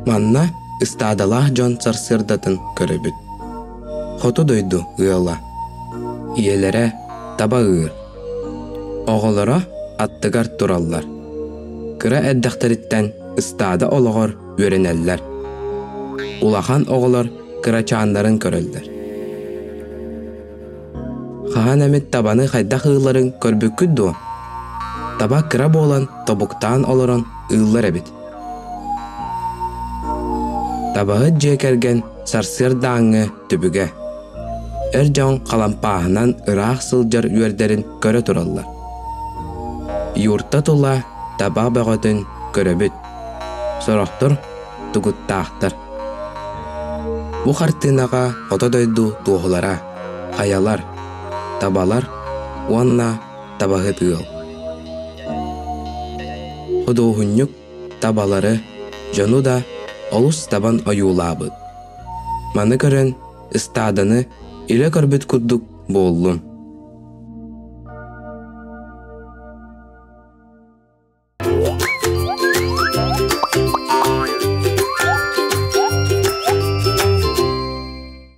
Манна ыстаадалаах дьон сарсыардатын көрөбүт. Хоту дойду ыала. Ийэлэрэ таба ыыр. Оҕолоро аттыгар тураллар. Кыра эрдэхтэриттэн ыстаада олоҕор үөрэнэллэр. Улахан оҕолор кырачааннарын көрөллөр. Хаһан эмит табаны хайдах ыылларын көрбүккүт дуо? Таба кыра буолан тобуктаан олорон ыыллар эбит. Табаһыт дьиэ кэргэн сарсыардааҥҥы түбүгэ. Эр дьон халампааһынан ыраах сылдьар үөрдэрин көрө тураллар. Юрта тула таба бөҕөтүн көрөбүт. Сорохтор тугуттаахтар. Бу хартыынаҕа хото дойду туоһулара, хайалар, табалар уонна табаһыт ыал. Худуоһунньук табалары, дьону да олус табан ойуулаабыт. Маны көрөн ыстааданы илэ көрбүт курдук буоллум.